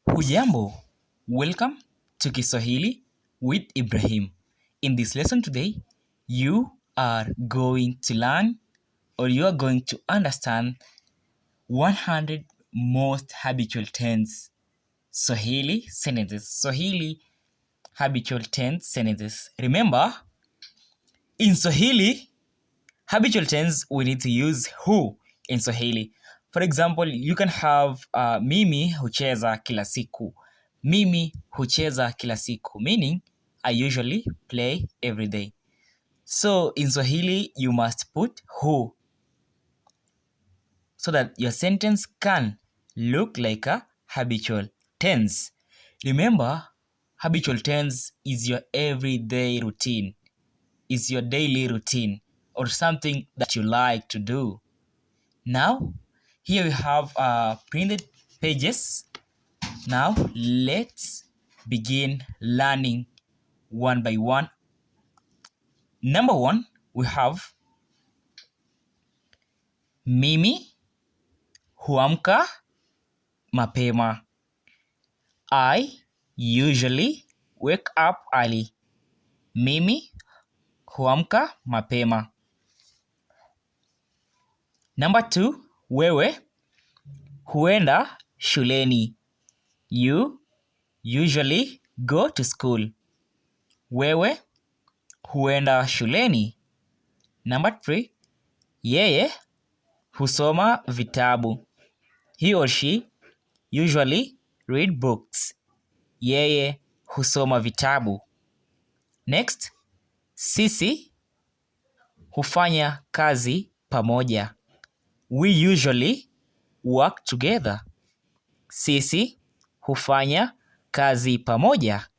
Hujambo, welcome to Kiswahili with Ibrahim. In this lesson today, you are going to learn or you are going to understand 100 most habitual tense Swahili sentences. Swahili habitual tense sentences. Remember, in Swahili, habitual tense, we need to use "hu" in Swahili. For example, you can have "Mimi hucheza kila siku." "Mimi hucheza kila siku," meaning "I usually play every day." So in Swahili, you must put "hu" so that your sentence can look like a habitual tense. Remember, habitual tense is your everyday routine, is your daily routine or something that you like to do. Now, here we have printed pages. Now, let's begin learning one by one. Number one, we have "Mimi huamka mapema." I usually wake up early. Mimi huamka mapema. Number two, wewe huenda shuleni. You usually go to school. Wewe huenda shuleni. Number three, yeye husoma vitabu. He or she usually read books. Yeye husoma vitabu. Next, sisi hufanya kazi pamoja. We usually work together. Sisi hufanya kazi pamoja.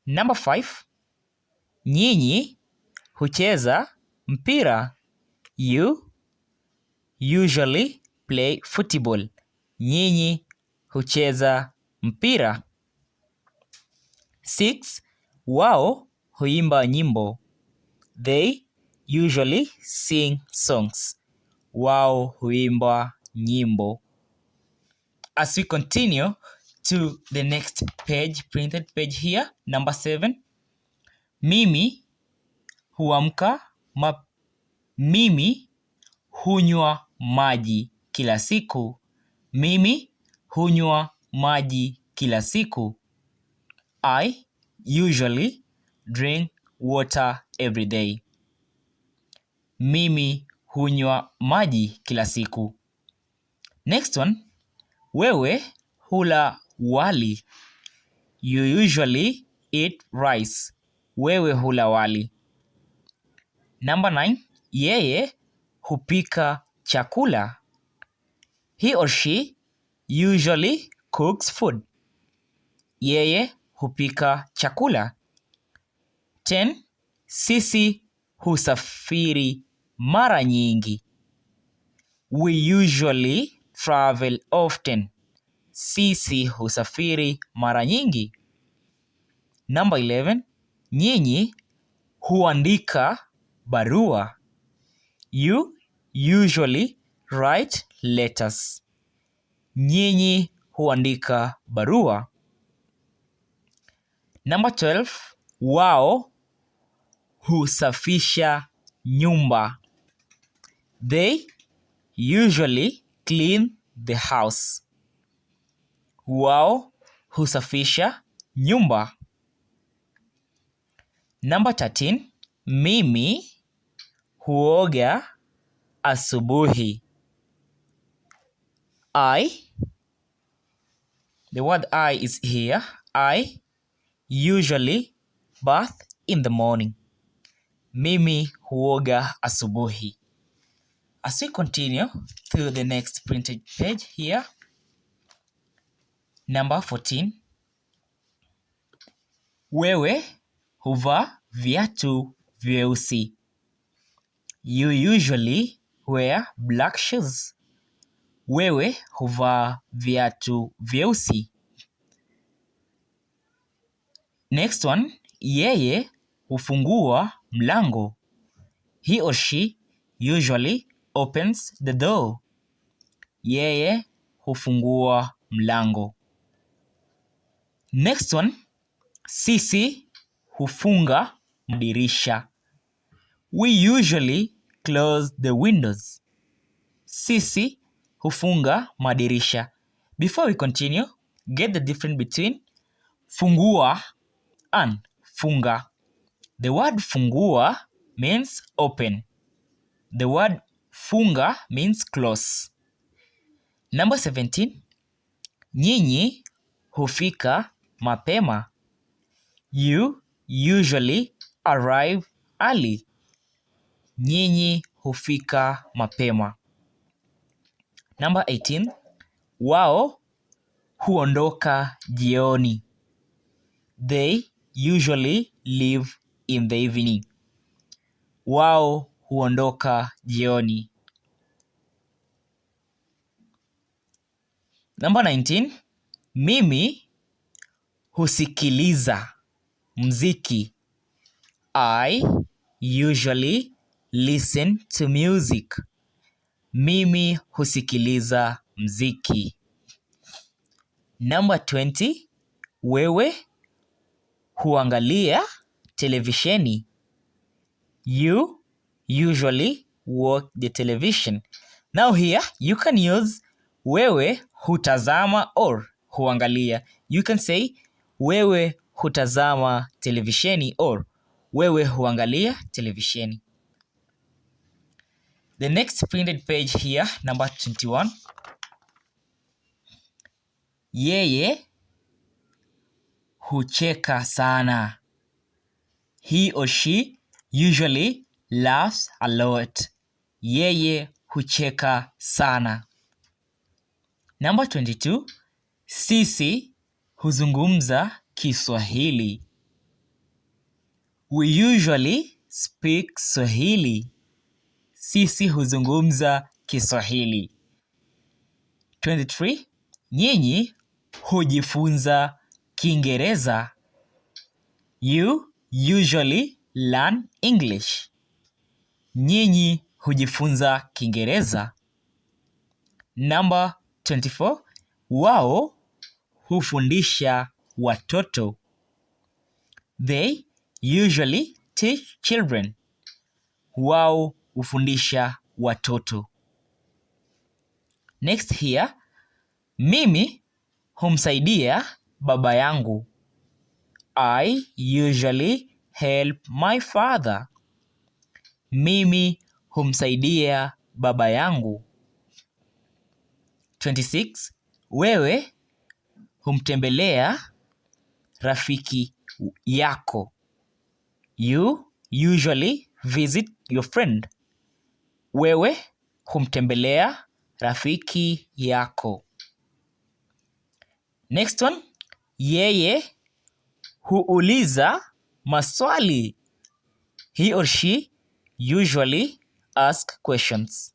Number five, nyinyi hucheza mpira. You usually play football. Nyinyi hucheza mpira. Six, wao huimba nyimbo. They usually sing songs. Wao huimba nyimbo. As we continue to the next page, printed page here, number seven. Mimi hunywa maji kila siku. Mimi hunywa maji kila siku. I usually drink water every day. Mimi hunywa maji kila siku. Next one, wewe hula wali. You usually eat rice. Wewe hula wali. Number nine, yeye hupika chakula. He or she usually cooks food. Yeye hupika chakula. 10, sisi husafiri mara nyingi. We usually travel often. Sisi husafiri mara nyingi. Number 11, nyinyi huandika barua. You usually write letters. Nyinyi huandika barua. Number 12, wao husafisha nyumba. They usually clean the house. Wao husafisha nyumba. Number 13, mimi huoga asubuhi. I, the word "I" is here. I usually bath in the morning. Mimi huoga asubuhi. As we continue to the next printed page here, number 14. Wewe huvaa viatu vyeusi. You usually wear black shoes. Wewe huvaa viatu vyeusi. Next one, yeye hufungua mlango. He or she usually opens the door. Yeye hufungua mlango. Next one, sisi hufunga madirisha. We usually close the windows. Sisi hufunga madirisha. Before we continue, get the difference between fungua and funga. The word fungua means open. The word funga means close. Number 17, nyinyi hufika mapema. You usually arrive early. Nyinyi hufika mapema. Number 18, wao huondoka jioni. They usually leave in the evening. Wao huondoka jioni. Number 19, mimi husikiliza mziki. I usually listen to music. Mimi husikiliza mziki. Number 20, wewe huangalia televisheni. You usually watch the television. Now here you can use wewe hutazama or huangalia. You can say wewe hutazama televisheni or wewe huangalia televisheni. The next printed page here, number 21. Yeye hucheka sana. He or she usually laughs a lot. Yeye hucheka sana. Number 22. Sisi huzungumza Kiswahili. We usually speak Swahili. Sisi huzungumza Kiswahili. 23. Nyinyi hujifunza Kiingereza. You usually learn English. Nyinyi hujifunza Kiingereza. Number 24. Wao hufundisha watoto. They usually teach children. Wao hufundisha watoto. Next here, mimi humsaidia baba yangu. I usually help my father. Mimi humsaidia baba yangu. 26. Wewe humtembelea rafiki yako. You usually visit your friend. Wewe humtembelea rafiki yako. Next one, yeye huuliza maswali. He or she usually ask questions.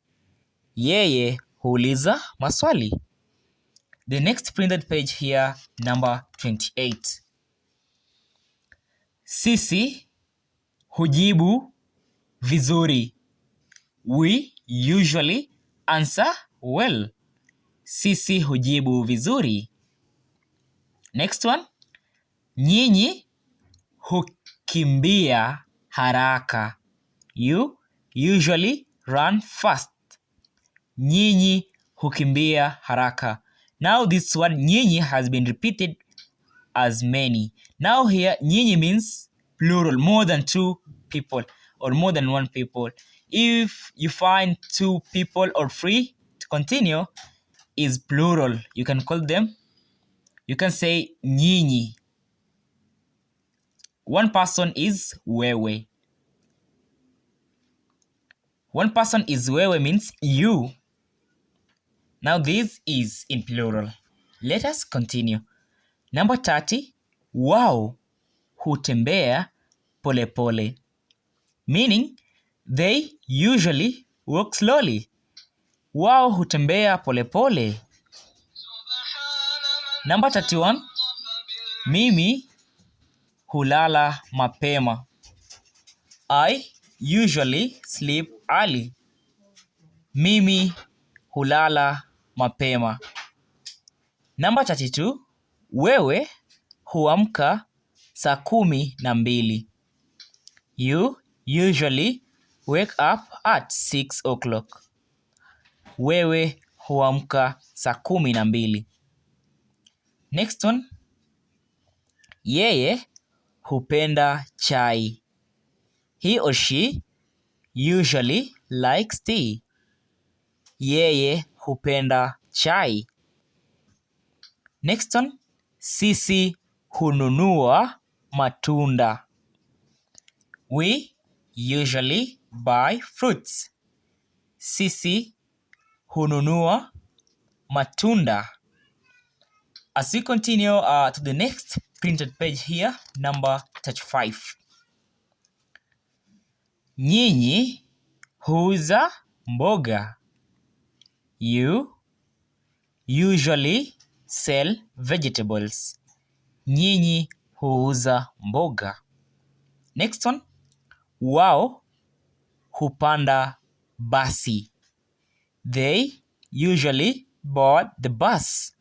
Yeye huuliza maswali. The next printed page here, number 28. Sisi hujibu vizuri. We usually answer well. Sisi hujibu vizuri. Next one. Nyinyi hukimbia haraka. You usually run fast. Nyinyi hukimbia haraka. Now this word nyinyi has been repeated as many. Now here nyinyi means plural, more than two people or more than one people. If you find two people or three to continue is plural. You can call them, you can say nyinyi. One person is wewe. One person is wewe means you. Now this is in plural. Let us continue. Number 30, wao hutembea polepole. Meaning they usually walk slowly. Wao hutembea polepole. Number 31, mimi hulala mapema. I usually sleep early. Mimi hulala mapema. Number 32, wewe huamka saa 12. You usually wake up at 6 o'clock. Wewe huamka saa 12. Next one. Yeye hupenda chai. He or she usually likes tea. Yeye hupenda chai. Next one. Sisi hununua matunda. We usually buy fruits. Sisi hununua matunda. As we continue to the next printed page here, number 35. Nyinyi huuza mboga. You usually sell vegetables. Nyinyi huuza mboga. Next one. Wao hupanda basi. They usually board the bus.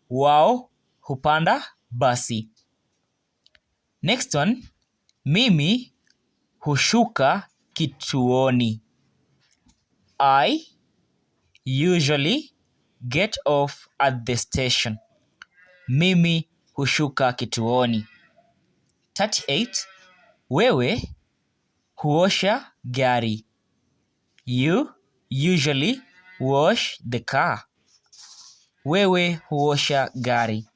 Wao hupanda basi. Next one. Mimi hushuka kituoni. I usually get off at the station. Mimi hushuka kituoni. 38. Wewe huosha gari. You usually wash the car. Wewe huosha gari.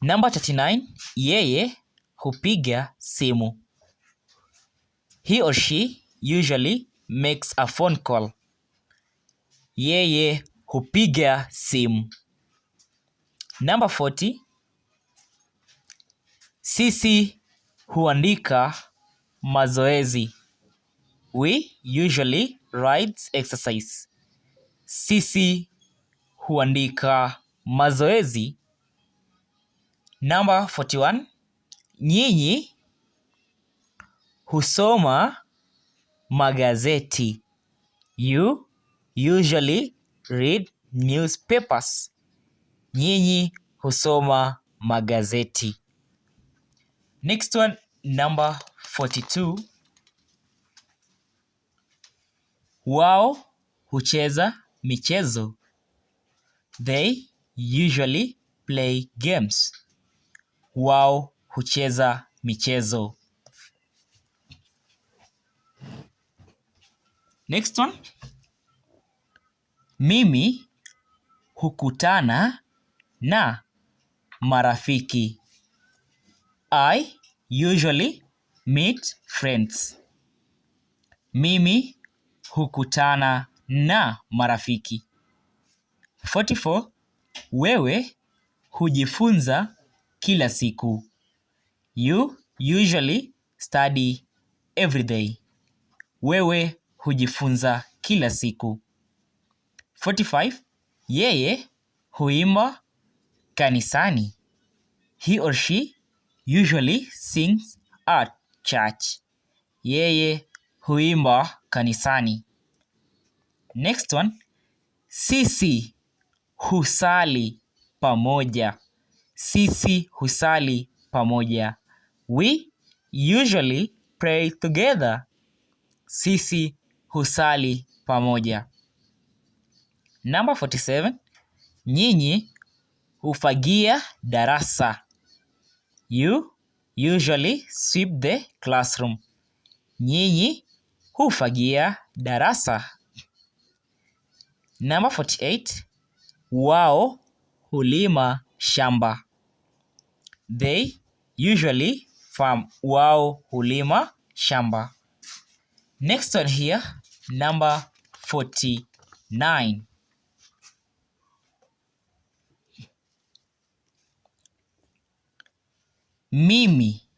Number 39. Yeye hupiga simu. He or she usually makes a phone call. Yeye hupiga simu. Number 40. Sisi huandika mazoezi. We usually write exercise. Sisi huandika mazoezi. Number 41. Nyinyi husoma magazeti. You usually read newspapers. Nyinyi husoma magazeti. Next one, number 42. Wao hucheza michezo. They usually play games. Wao hucheza michezo. Next one. Mimi hukutana na marafiki. I usually meet friends. Mimi hukutana na marafiki. 44. Wewe hujifunza kila siku. You usually study every day. Wewe hujifunza kila siku. 45. Yeye huimba kanisani. He or she usually sings at church. Yeye huimba kanisani. Next one. Sisi husali pamoja. Sisi husali pamoja. We usually pray together. Sisi husali pamoja. Number 47. Nyinyi hufagia darasa. You usually sweep the classroom. Nyinyi hufagia darasa. Number 48. Wao hulima shamba. They usually farm. Wao hulima shamba. Next one here, number 49. Mimi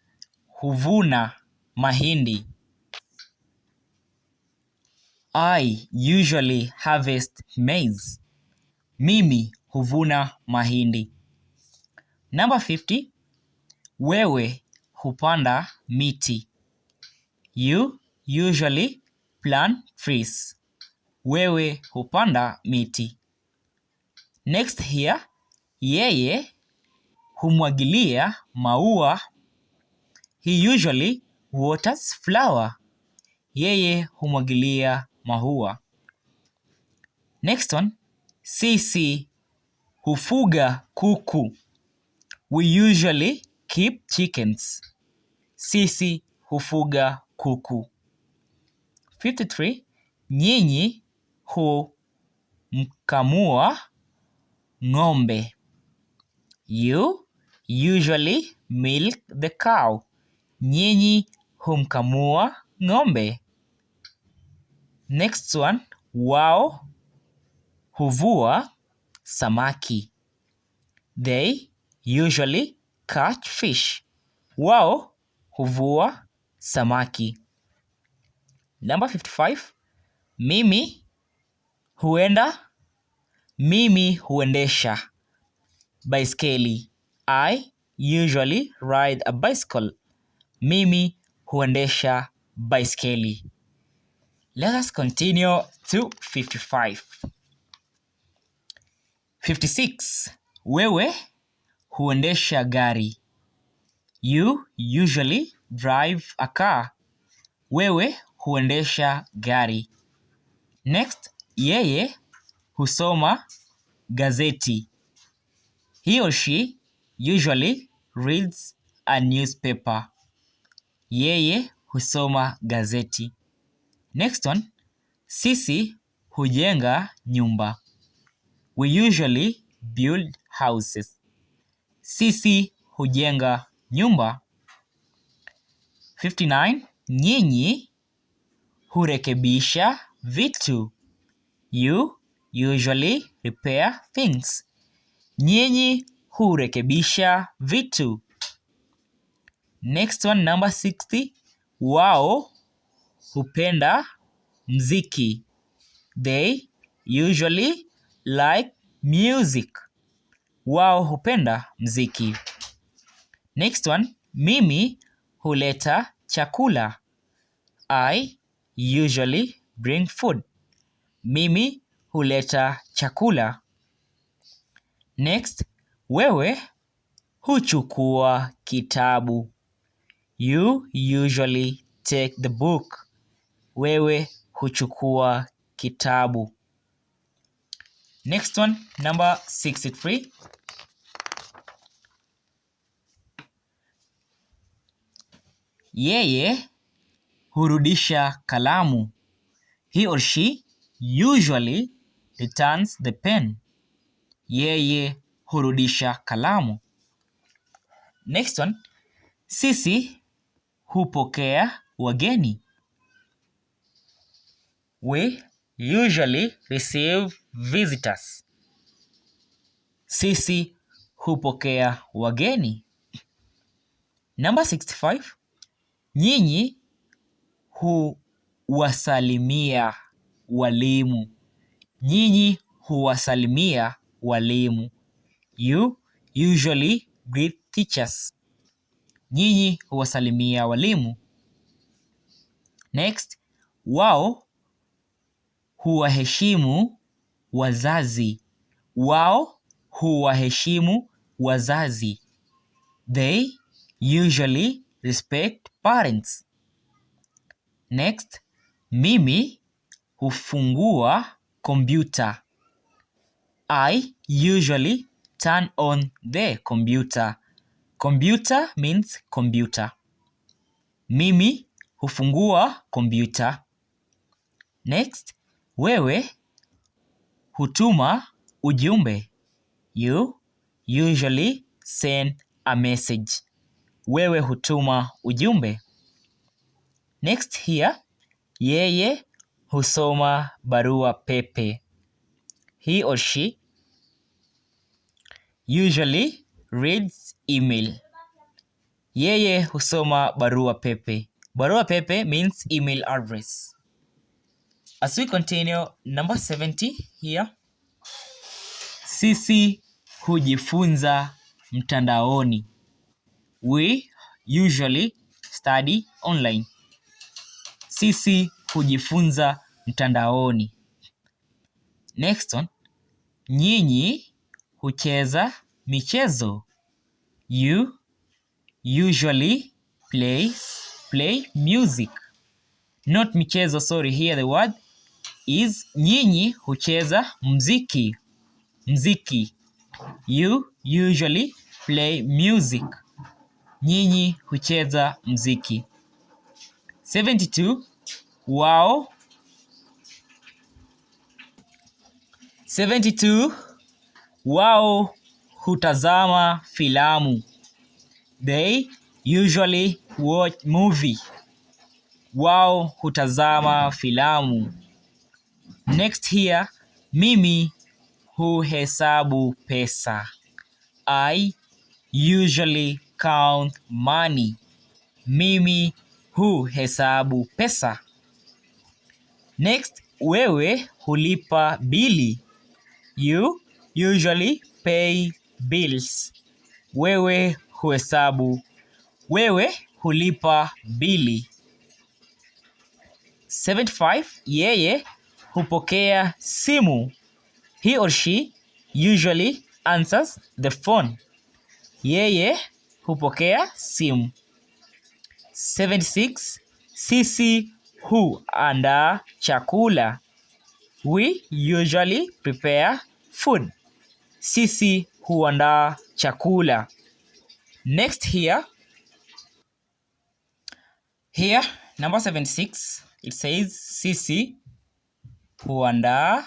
huvuna mahindi. I usually harvest maize. Mimi huvuna mahindi. Number 50. Wewe hupanda miti. You usually plant trees. Wewe hupanda miti. Next here, yeye Humwagilia maua. He usually waters flower. Yeye humwagilia maua. Next one, sisi hufuga kuku. We usually keep chickens. Sisi hufuga kuku. 53. Nyinyi humkamua ng'ombe. You usually milk the cow. Nyinyi humkamua ng'ombe. Next one, wao huvua samaki. They usually catch fish. Wao huvua samaki. Number 55, mimi huenda, mimi huendesha baiskeli. I usually ride a bicycle. Mimi huendesha baiskeli. Let us continue to 55. 56. Wewe huendesha gari. You usually drive a car. Wewe huendesha gari. Next, yeye husoma gazeti. He or she usually reads a newspaper. Yeye husoma gazeti. Next one, sisi hujenga nyumba. We usually build houses. Sisi hujenga nyumba. 59. Nyinyi hurekebisha vitu. You usually repair things. Nyinyi hurekebisha vitu. Next one, number 60. Wao hupenda mziki. They usually like music. Wao hupenda mziki. Next one, mimi huleta chakula. I usually bring food. Mimi huleta chakula. Next, wewe huchukua kitabu. You usually take the book. Wewe huchukua kitabu. Next one, number 63. Yeye hurudisha kalamu. He or she usually returns the pen. Yeye hurudisha kalamu. Next one, sisi hupokea wageni. We usually receive visitors. Sisi hupokea wageni. Number 65, nyinyi huwasalimia walimu. Nyinyi huwasalimia walimu. You usually greet teachers. Nyinyi huwasalimia walimu. Next, wao huwaheshimu wazazi. Wao huwaheshimu wazazi. They usually respect parents. Next, mimi hufungua kompyuta. I usually turn on the computer. Computer means computer. Mimi hufungua kompyuta. Next, wewe hutuma ujumbe. You usually send a message. Wewe hutuma ujumbe. Next here, yeye husoma barua pepe. He or she usually reads email. Yeye husoma barua pepe. Barua pepe means email address. As we continue, number 70 here. Sisi hujifunza mtandaoni. We usually study online. Sisi hujifunza mtandaoni. Next one, nyinyi hucheza michezo. You usually play music. Not michezo, sorry, here the word is nyinyi hucheza mziki. Mziki. You usually play music. Nyinyi hucheza mziki. 72. Wao. 72. Wao hutazama filamu. They usually watch movie. Wao hutazama filamu. Next here, mimi huhesabu pesa. I usually count money. Mimi huhesabu pesa. Next, wewe hulipa bili. You usually pay bills. Wewe huhesabu. Wewe hulipa bili. 75. Yeye hupokea simu. He or she usually answers the phone. Yeye hupokea simu. 76. Sisi huandaa chakula. We usually prepare food. Sisi huandaa chakula. Next here, here number 76, it says sisi huandaa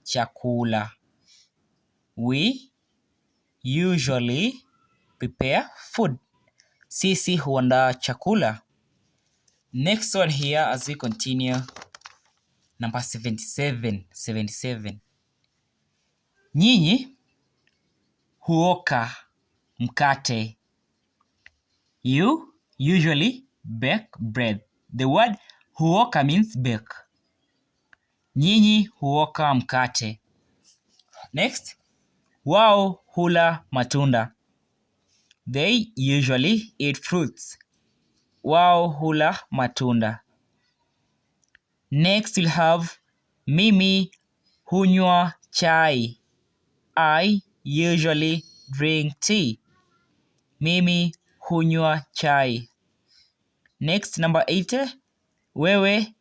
chakula. We usually prepare food. Sisi huandaa chakula. Next one here as we continue, number 77, 77. Nyinyi huoka mkate. You usually bake bread. The word huoka means bake. Nyinyi huoka mkate. Next, wao hula matunda. They usually eat fruits. Wao hula matunda. Next we'll have mimi hunywa chai. I usually drink tea. Mimi hunywa chai. Next, number 8, wewe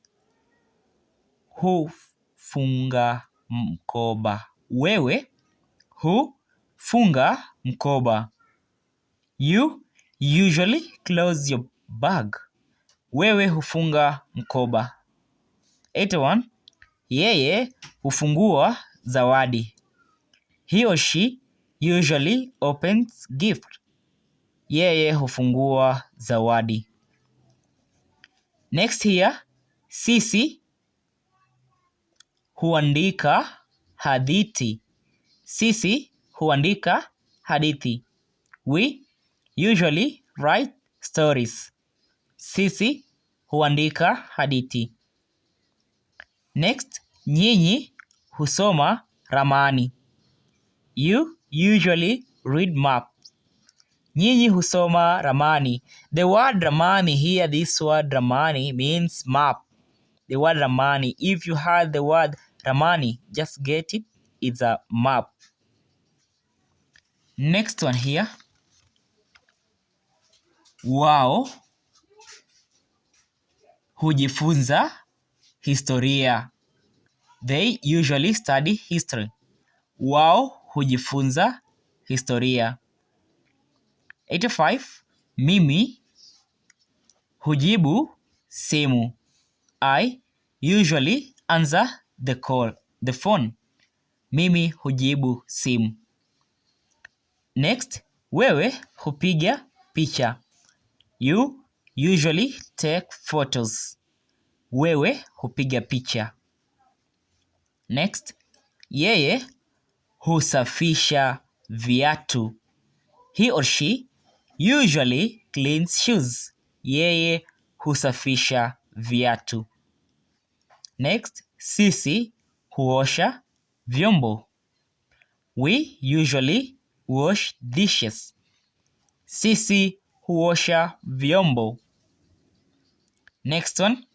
hufunga mkoba. Wewe hufunga mkoba. You usually close your bag. Wewe hufunga mkoba. 81, yeye hufungua zawadi. He or she usually opens gift. Yeye hufungua zawadi. Next here, sisi huandika hadithi. Sisi huandika hadithi. We usually write stories. Sisi huandika hadithi. Next, nyinyi husoma ramani. You usually read map. Nyinyi husoma ramani. The word ramani here, this word ramani means map. The word ramani, if you heard the word ramani, just get it, it's a map. Next one here, wao hujifunza historia. They usually study history. Wao hujifunza historia. 85. Mimi hujibu simu. I usually answer the call, the phone. Mimi hujibu simu. Next, wewe hupiga picha. You usually take photos. Wewe hupiga picha. Next, yeye husafisha viatu. He or she usually cleans shoes. Yeye husafisha viatu. Next, sisi huosha vyombo. We usually wash dishes. Sisi huosha vyombo. Next one,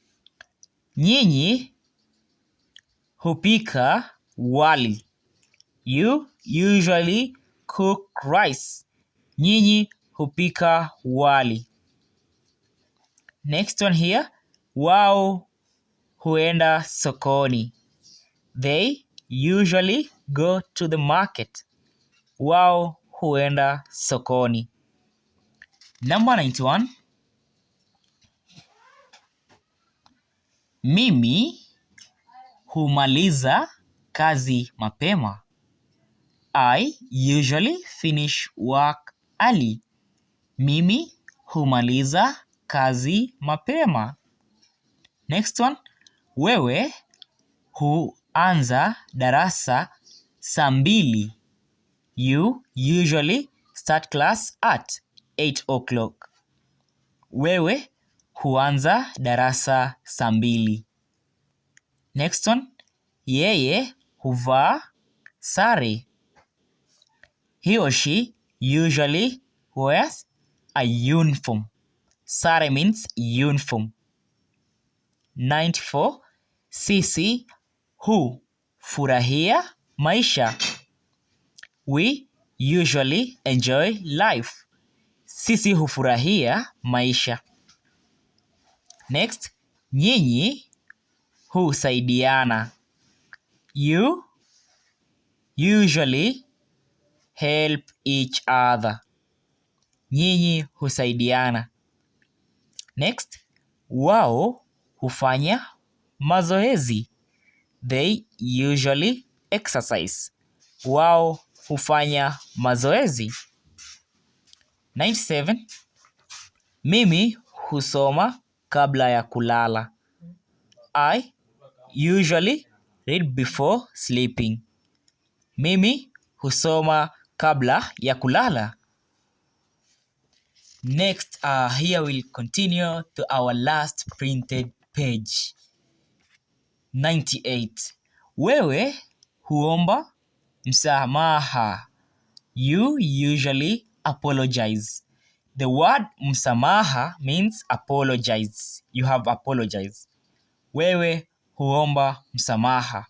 nyinyi hupika wali. You usually cook rice. Nyinyi hupika wali. Next one here, wao huenda sokoni. They usually go to the market. Wao huenda sokoni. Number 91. Mimi humaliza kazi mapema. I usually finish work early. Mimi humaliza kazi mapema. Next one, wewe huanza darasa saa mbili. You usually start class at 8 o'clock. Wewe huanza darasa saa mbili. Next one, yeye huvaa sare. He or she usually wears a uniform. Sare means uniform. 94. Sisi hufurahia maisha. We usually enjoy life. Sisi hufurahia maisha. Next, nyinyi husaidiana. You usually help each other. Nyinyi husaidiana. Next, wao hufanya mazoezi. They usually exercise. Wao hufanya mazoezi. 97. Mimi husoma kabla ya kulala. I usually read before sleeping. Mimi husoma kabla ya kulala. Next, here we'll continue to our last printed page. 98. Wewe huomba msamaha. You usually apologize. The word msamaha means apologize. You have apologized. Wewe huomba msamaha.